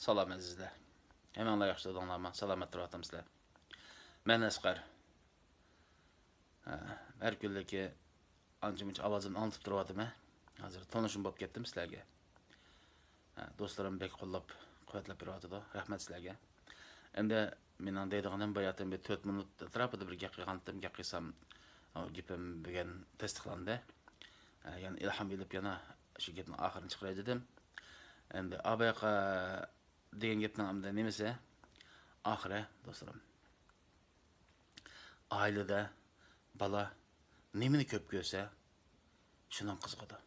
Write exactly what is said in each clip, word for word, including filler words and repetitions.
سالام ئەزىزلەر. ھەممىڭلار ياخشى تۇردۇڭلارمۇ؟ سالامەت تۇرۇۋاتامسىلەر؟ مەن ئەسقەر. ھە، ھەر كۈنلۈكى ئانچە-مۇنچە ئاۋازىمنى ئاڭلىتىپ تۇرۇۋاتىمەن. ھازىر تونۇشۇم بولۇپ كەتتىم سىلەرگە. ھە، دوستلىرىم بەك قوللاپ، قۇۋۋەتلەپ بېرىۋاتىدۇ. رەھمەت سىلەرگە. ئەمدى مېنىڭ دەيدىغىنىم باياتىن بىر تۆت مىنۇت ئەتراپىدا بىر گەپ قىلغانتىم، گەپ قىلسام، ئۇ گېپىم بۈگۈن تەستىقلاندى. ھە، يەنە ئىلھام ئېلىپ يەنە شۇ گەپنىڭ ئاخىرىنى چىقىراي دېدىم. ئەمدى ئاباياقا دېگەن گەپنىڭ ئەمدى نېمىسى؟ ئاخىرى، دوستلىرىم. ئائىلىدە بالا نېمىنى كۆپ كۆرسە، شۇنىڭ قىزىقىدۇ.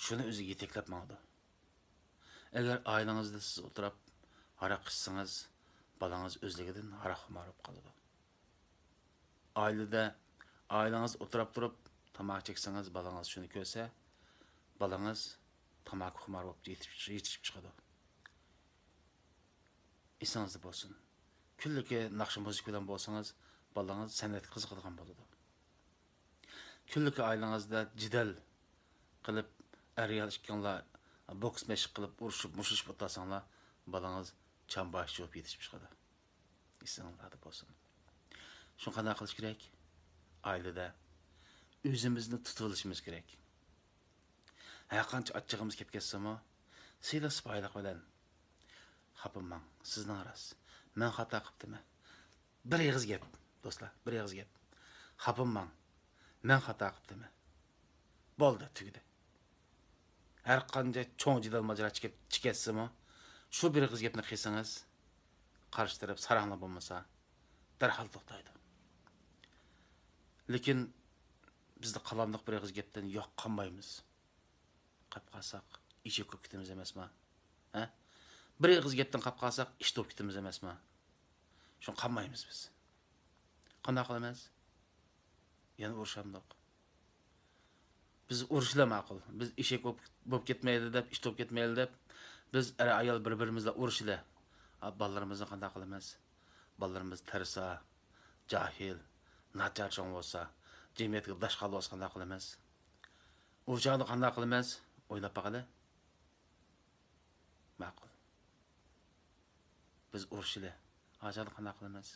شۇنى ئۆزىگە يېتەكلەپ ماڭىدۇ. ئەگەر ئائىلىڭىزدە سىز ئولتۇراپ ھاراق ئىچسىڭىز، بالىڭىز ئۆزلۈكىدىن ھاراق خۇمار بولۇپ قالىدۇ. ئائىلىدە، ئائىلىڭىز ئولتۇراپ تۇرۇپ تاماكا چەكسىڭىز، بالىڭىز شۇنى كۆرسە، بالىڭىز تاماكا خۇمار بولۇپ يېتىپ، يېتىشىپ چىقىدۇ. ئېسىڭىزدە بولسۇن. كۈنلۈكى ناخشا مۇزىكا بىلەن بولسىڭىز، بالىڭىز سەنئەتكە قىزىقىدىغان بولىدۇ. كۈنلۈكى ئائىلىڭىزدە جېدەل قىلىپ، ئەر-ئايال ئىككىڭلار بوكس مەشىق قىلىپ، ئۇرۇشۇپ، مۇشۇلۇشۇپ ئولتۇرساڭلار، بالىڭىز چامباشچى بولۇپ يېتىشىپ چىقىدۇ. ئېسىڭلاردا بولسۇن. شۇڭا قانداق قىلىش كېرەك؟ ئائىلىدە ئۆزىمىزنى تۇتۇۋېلىشىمىز كېرەك. ھەرقانچە ئاچچىقىمىز كېلىپ كەتسىمۇ، سىيلىق سىپايىلىق بىلەن، خاپىماڭ، سىزنىڭ راست، مەن خاتا قىپتىمەن. بىر ئېغىز گەپ، دوستلار، بىر ئېغىز گەپ. خاپىماڭ، مەن خاتا قىپتىمەن. بولدى، تۈگىدى. ھەرقانچە چوڭ جېدەل ماجىرا چىقىپ، چىقىۋەتسىمۇ، شۇ بىر ئېغىز گەپنى قىلسىڭىز، قارشى تەرەپ ساراڭلا بولمىسا، دەرھال توختايدۇ. لېكىن بىزدە قالاملىق بىر ئېغىز گەپتىن يوق قالمايمىز. قاپ قالساق، ئېشەك بولۇپ كېتىمىز ئەمەسما؟ ھە؟ بىر ئېغىز گەپتىن قاپ قالساق، ئىت بولۇپ كېتىمىز ئەمەسما؟ شۇڭا قالمايمىز بىز. قانداق قىلىمىز؟ يەنە ئۇرۇشامدۇق؟ بىز ئۇرۇشىلا ماقۇل. بىز ئېشەك بولۇپ، بولۇپ كەتمەيلى دەپ، ئىت بولۇپ كەتمەيلى دەپ، بىز ئەر-ئايال بىر-بىرىمىزلا ئۇرۇشىلا. ئا، بالىلىرىمىزنى قانداق قىلىمىز؟ بالىلىرىمىز تەرسا، جاھىل، ناچار چوڭ بولسا، جەمئىيەتكە داش قالىۋالسا قانداق قىلىمىز؟ ئۇ چاغدا قانداق قىلىمىز؟ ئويلاپ باقىلى. ماقۇل. بىز ئۇرۇشىلى. ھازىر قانداق قىلىمىز؟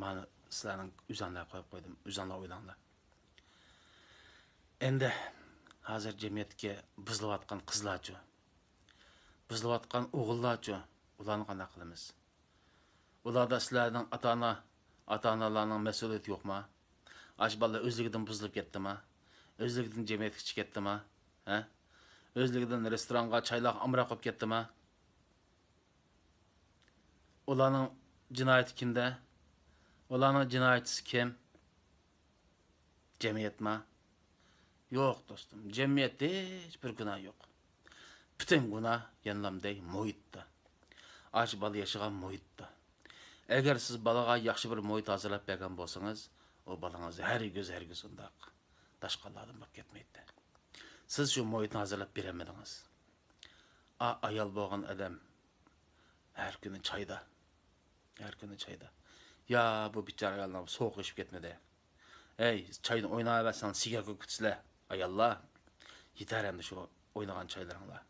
مانا سىلەرنىڭ ئۆزۈڭلار قويۇپ قويدۇم. ئۆزۈڭلار ئويلاڭلار. ئەمدى ھازىر جەمئىيەتتىكى بۇزۇلۇۋاتقان قىزلارچۇ؟ بۇزۇلۇۋاتقان ئوغۇللارچۇ؟ ئۇلارنى قانداق قىلىمىز؟ ئۇلاردا سىلەرنىڭ ئاتا-ئانا، ئاتا-ئانىلارنىڭ مەسئۇلىيىتى يوقما؟ ئاشۇ بالىلار ئۆزلۈكىدىن بۇزۇلۇپ كەتتىما؟ ئۆزلۈكىدىن جەمئىيەتكە چىقىپ كەتتىما؟ ھە؟ ئۆزلۈكىدىن رېستورانغا، چايلارغا ئامراق بولۇپ كەتتىما؟ ئۇلارنىڭ جىنايىتى كىمدە؟ ئۇلارنىڭ جىنايىتچىسى كىم؟ جەمئىيەتما؟ يوق، دوستۇم، جەمئىيەتتە ھېچ بىر گۇناھ يوق. پۈتۈن گۇناھ يەنىلام دەي مۇھىتتا. ئاشۇ بالا ياشىغان مۇھىتتا. ئەگەر سىز بالىغا ياخشى بىر مۇھىت ھازىرلاپ بەرگەن بولسىڭىز، ئۇ بالىڭىز ھەرگىز، ھەرگىز ئۇنداق داشقاللاردىن بولۇپ كەتمەيتتى. سىز شۇ مۇھىتنى ھازىرلاپ بېرەلمىدىڭىز. ئا، ئايال بولغان ئادەم ھەر كۈنى چايدا. ھەر كۈنى چايدا. يا بۇ بىچارە ئايالنىڭ سوغۇقى ئېشىپ كەتمىدى. ھەي، چاينى ئويناۋەرسەڭ سىگەر كۆكۈتسىلە، ئاياللار. يېتەر ئەمدى شۇ ئوينىغان چايلىرىڭلار.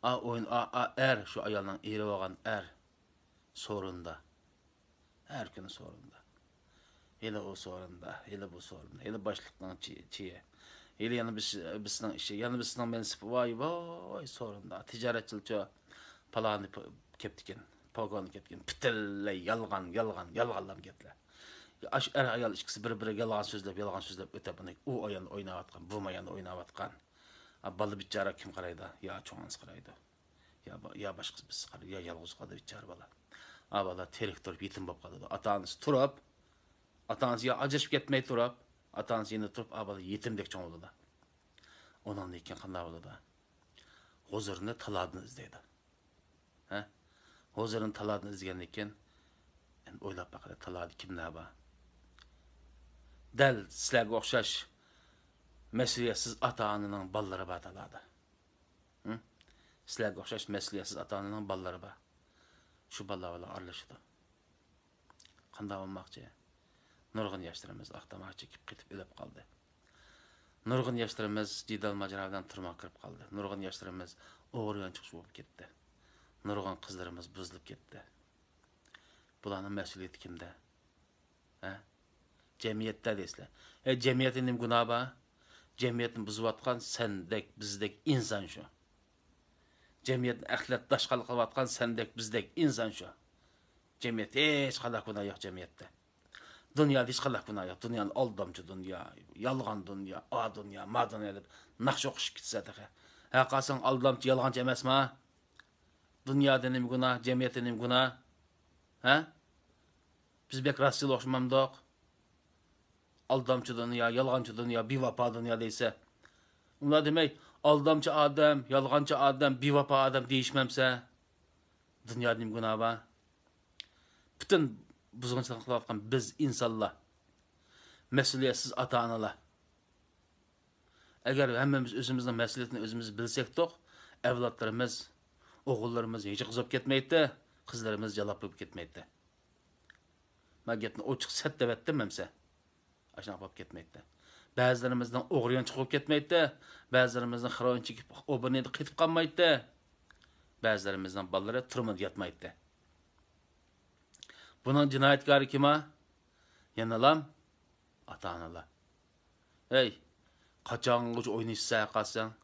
ئا، ئوين-، ئا، ئا، ئەر، شۇ ئايالنىڭ ئېرى بولغان ئەر سورۇندا. ھەر كۈنى سورۇندا. ھېلى ئۇ سورۇندا، ھېلى بۇ سورۇندا، ھېلى باشلىقنىڭ چى-، چېيى. ھېلى يەنە بىز، بىزنىڭ ئىشى، يەنە بىزنىڭ مەنسىپى، ۋاي، ۋاي، سورۇندا. تىجارەتچىلىكچۇ پالانى پ-، كەپتىكەن، پوگونى كەپتىكەن. پۈتۈنلەي يالغان، يالغان، يالغانلام گەپلەر. ئاشۇ ئەر-ئايال ئىككىسى بىر-بىرىگە يالغان سۆزلەپ، يالغان سۆزلەپ ئۆتەپ، ئۇنى ئۇ ئايان ئويناۋاتقان، بۇ مايان ئويناۋاتقان. ئا، بالا بىچارە كىم قارايدۇ؟ يا چوڭ ئانىسى قارايدۇ. يا با-، يا باشقىسى بىرسى قارا-، يا يالغۇز قالدى بىچارە بالا. ئا بالا تىرىك تۇرۇپ يېتىم بولۇپ قالىدۇ. ئاتا-ئانىسى تۇرۇپ، ئاتا-ئانىسى يا ئاجرىشىپ كەتمەي تۇرۇپ، ئاتا-ئانىسى يېنىدا تۇرۇپ، ئا بالا يېتىمدەك چوڭ بولىدۇ. ئۇنىڭدىن كېيىن قانداق بولىدۇ؟ ھۇزۇرىنى تالادىن ئىزدەيدۇ. ھە؟ ھۇزۇرىنى تالادىن ئىزدىگەندىن كېيىن، ئەمدى ئويلاپ باقىلى، تالادا كىملەر بار؟ دەل سىلەرگە ئوخشاش مەسئۇلىيەتسىز ئاتا-ئانىنىڭ بالىلىرى بار تالادا. ھە؟ سىلەرگە ئوخشاش مەسئۇلىيەتسىز ئاتا-ئانىنىڭ بالىلىرى بار. شۇ بالىلار بىلەن ئارىلىشىدۇ. قانداق بولماقچى؟ نۇرغۇن ياشلىرىمىز ئاق تاماكا چېكىپ قېتىپ ئۆلۈپ قالدى. نۇرغۇن ياشلىرىمىز جېدەل ماجىرا بىلەن تۈرمىگە كىرىپ قالدى. نۇرغۇن ياشلىرىمىز ئوغرى يانچۇقچى بولۇپ كەتتى. نۇرغۇن قىزلىرىمىز بۇزۇلۇپ كەتتى. بۇلارنىڭ مەسئۇلىيىتى كىمدە؟ ھە؟ جەمئىيەتتە دەيسىلەر. ئەي، جەمئىيەتتە نېمە گۇناھ بار؟ جەمئىيەتنى بۇزۇۋاتقان سەندەك، بىزدەك ئىنسان شۇ. جەمئىيەتنى ئەخلەت داشقال قىلىۋاتقان سەندەك، بىزدەك ئىنسان شۇ. جەمئىيەتتە ھېچقانداق گۇناھ يوق جەمئىيەتتە. دۇنيادا ھېچقانداق گۇناھ يوق. دۇنيانى ئالدامچى دۇنيا، يالغان دۇنيا، ئا دۇنيا، ما دۇنيا دەپ ناخشا ئوقۇشۇپ كېتىسە تېخى. ھە، قارىساڭ ئالدامچى، يالغانچى ئەمەسما؟ دۇنيادا نېمە گۇناھ، جەمئىيەتتە نېمە گۇناھ؟ ھە؟ بىز بەك راستچىل ئوخشىمامدۇق؟ ئالدامچى دۇنيا، يالغانچى دۇنيا، بىۋاپا دۇنيا دەيسە. ئۇنداق دېمەي، ئالدامچى ئادەم، يالغانچى ئادەم، بىۋاپا ئادەم دېيىشمەمسە؟ دۇنيادا نېمە گۇناھ بار؟ پۈتۈن بۇزغۇنچىلىق قىلىۋاتقان بىز ئىنسانلار، مەسئۇلىيەتسىز ئاتا-ئانىلار. ئەگەر ھەممىمىز ئۆزىمىزنىڭ مەسئۇلىيىتىنى ئۆزىمىز بىلسەكتۇق، ئەۋلادلىرىمىز، ئوغۇللىرىمىز ھېچ قىزىپ كەتمەيتتى، قىزلىرىمىز جالاپ بولۇپ كەتمەيتتى. مەن گەپنى ئوچۇق سەت دەۋەتتىم ئەمسە. ئاشۇنداق بولۇپ كەتمەيتتى. بەزىلىرىمىزنىڭ ئوغرى يانچۇقى بولۇپ كەتمەيتتى. بەزىلىرىمىزنىڭ خىراۋان چېكىپ، ئوبورنىيدا قېتىپ قالمايتتى. بەزىلىرىمىزنىڭ بالىلىرى تۈرمىدە ياتمايتتى. بۇنىڭ جىنايەتكارى كىم ھە؟ يەنىلام ئاتا-ئانىلار. ھەي، قاچانغىچە ئوينىشىسەن قالساڭ؟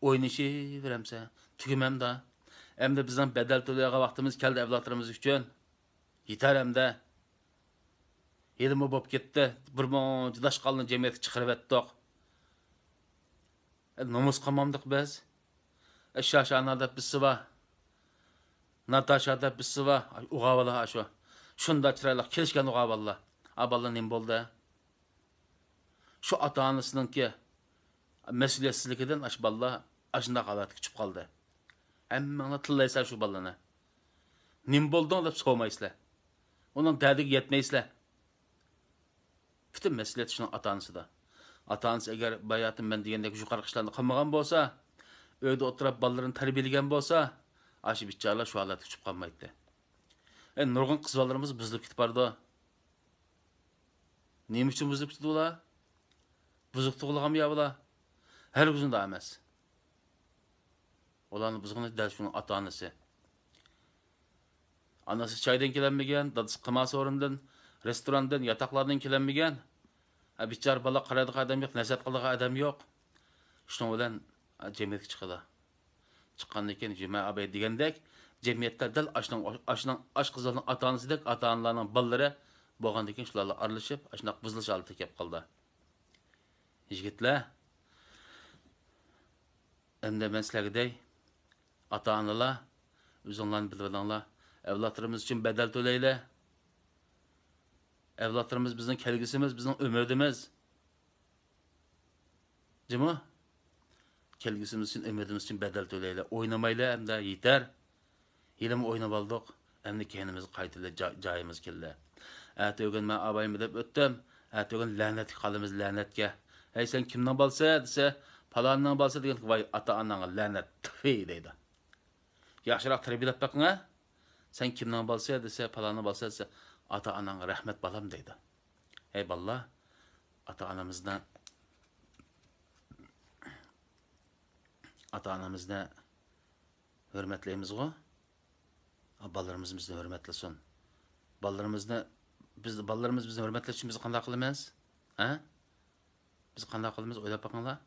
ئوينىشىۋېرەمسەن؟ تۈگىمەمدا. ئەمدى بىزنىڭ بەدەل تۆلەيدىغان ۋاقتىمىز كەلدى ئەۋلادلىرىمىز ئۈچۈن. يېتەر ئەمدى. ھېلىمۇ بوپ كەتتى. بىر مۇنچە داشقالنى جەمئىيەتكە چىقىرىۋەتتۇق. ئە، نومۇس قالمامدۇق بىز؟ ئە، شاشانا دەپ بىرسى بار. ناتاشا دەپ بىرسى بار. ئۇغا بالا شۇ. شۇنداق چىرايلىق كېلىشكەن ئۇغا بالىلار. ئا بالىلار نېمە بولدى؟ شۇ ئاتا-ئانىسىنىڭكى مەسئۇلىيەتسىزلىكىدىن ئاشۇ بالىلار ئاشۇنداق ھالەتكە چۈشۈپ قالدى. ھەممىڭلار تىللايسىلەر شۇ بالىنى. نېمە بولدۇڭ دەپ سورىمايسىلەر. ئۇنىڭ دەردىگە يەتمەيسىلەر. پۈتۈن مەسئۇلىيەت شۇنىڭ ئاتا-ئانىسىدا. ئاتا-ئانىسى ئەگەر باياتىن مەن دېگەندەك يۇقىرىقى ئىشلارنى قىلمىغان بولسا، ئۆيدە ئولتۇرۇپ بالىلىرىنى تەربىيەلىگەن بولسا، ئاشۇ بىچارىلار شۇ ھالەتكە چۈشۈپ قالمايتتى. ئەي، نۇرغۇن قىز بالىلىرىمىز بۇزۇلۇپ كېتىپ بارىدۇ. نېمە ئۈچۈن بۇزۇلۇپ كېتىدۇ ئۇلار؟ بۇزۇق تۇغۇلغانمۇ يا بۇلار؟ ھەرگىز ئۇنداق ئەمەس. ئۇلارنى بۇزغىنى دەل شۇنىڭ ئاتا-ئانىسى. ئانىسى چايدىن كېلەلمىگەن، دادىسى قىمار سورۇندىن، رېستوراندىن، ياتاقلاردىن كېلەلمىگەن. ھە، بىچارە بالا قارايدىغان ئادەم يوق، نەسىھەت قىلىدىغان ئادەم يوق. شۇنىڭ بىلەن، ھە، جەمئىيەتكە چىقىدۇ. چىققاندىن كېيىن جۈمە ئاباي دېگەندەك، جەمئىيەتتە دەل ئاشۇنىڭ، ئاشۇنىڭ، ئاش قىزلارنىڭ ئاتا-ئانىسىدەك ئاتا-ئانىلارنىڭ بالىلىرى بولغاندىن كېيىن شۇلارلا ئارىلىشىپ، ئاشۇنداق بۇزۇلۇش ھالىتىگە كېلىپ قالدى. يىگىتلەر، ئەمدى مەن سىلەرگە دەي، ئاتا-ئانىلار، ئۆزۈڭلارنى بىلىۋېلىڭلار. ئەۋلادلىرىمىز ئۈچۈن بەدەل تۆلەيلى. ئەۋلادلىرىمىز بىزنىڭ كەلگۈسىمىز، بىزنىڭ ئۈمىدىمىز. جۇمۇ؟ كەلگۈسىمىز ئۈچۈن، ئۈمىدىمىز ئۈچۈن بەدەل تۆلەيلى. ئوينىمايلى ئەمدى، يېتەر. ھېلىمۇ ئوينىۋالدۇق. ئەمدى كەينىمىزگە قايتىلى جا-، جايىمىز كەلدى. ئەتىگۈن مەن ئابايمۇ دەپ ئۆتتۈم. ئەتىگۈن لەنەتكە قالىمىز، لەنەتكە. ھەي، سەن كىمنىڭ بالىسى؟ دېسە، پالاننىڭ بالىسى دېگەن، ۋاي، ئاتا-ئاناڭغا لەنەت، تفى دەيدۇ. ياخشىراق تەربىيەلەپ بېقىڭ ھە. سەن كىمنىڭ بالىسى؟ دېسە، پالاننىڭ بالىسى دېسە، ئاتا-ئاناڭغا رەھمەت بالام دەيدۇ. ھەي بالىلار، ئاتا-ئانىمىزنى، ئاتا-ئانىمىزنى ھۆرمەتلەيمىزغۇ؟ بالىلىرىمىز بىزنى ھۆرمەتلىسۇن. بالىلىرىمىزنى، بىز، بالىلىرىمىز بىزنى ھۆرمەتلەش ئۈچۈن بىز قانداق قىلىمىز؟ ھە؟ بىز قانداق قىلىمىز؟ ئويلاپ بېقىڭلار.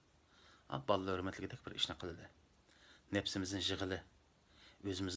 ئا، بالىلار ھۆرمەتلىگۈدەك بىر ئىشنى قىلىلى. نەپسىمىزنى يىغىلى. ئۆزىمىز